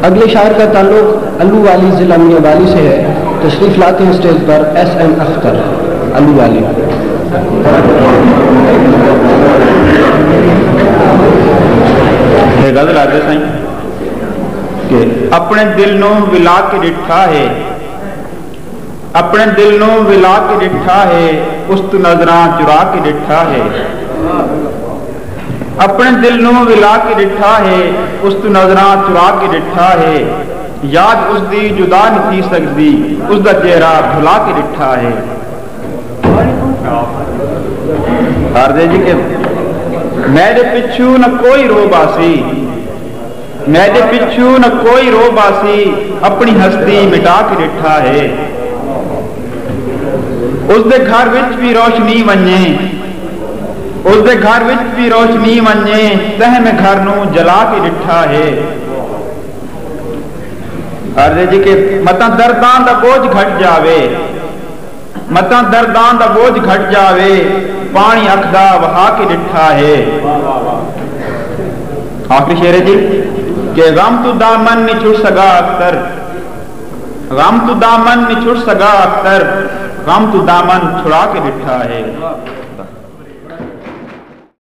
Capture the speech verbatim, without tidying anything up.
اگلے شاعر کا تعلق الو والی ضلع میاں والی سے ہے۔ تشریف لاتے ہیں اسٹیج پر ایس ایم اختر، الو والی۔ یہ غزل آتے سائیں کہ اپنے دل نو ولا کے ڈٹھا ہے، اپݨے دل نوں ولا کے ݙٹھا ہے، اس توں نظراں چرا کے ݙٹھا ہے۔ اپݨے دل نوں ولا کے ݙٹھا ہے، اس توں نظراں چرا کے ݙٹھا ہے۔ یاد اس دی جدا نی تھی سڳدی، اس دا چہرہ بھلا کے ݙٹھا ہے۔ آہدے جی کہ میݙے پچھوں نہ کوئی رو ٻاسی، میݙے پچھوں نہ کوئی رو ٻاسی، اپݨی ہستی مٹا کے ݙٹھا ہے۔ اس دے گھر وچ وی روشنی ونڄے، اس دے گھر وچ وی روشنی ونڄے، تیں میں گھر نوں جلا کے ݙٹھا ہے۔ عرض ہے جی کہ متاں درداں دا بوجھ گھٹ جاوے، متاں درداں دا بوجھ گھٹ جاوے، پاݨی اکھ دا وہا کے ݙٹھا ہے۔ آخری شعر ہے جی کہ غم توں دامن نی چھٹ سڳا اختر، غم توں دامن نی چھٹ سڳا اختر، غم توں دامن چھڑا کے ݙٹھا ہے۔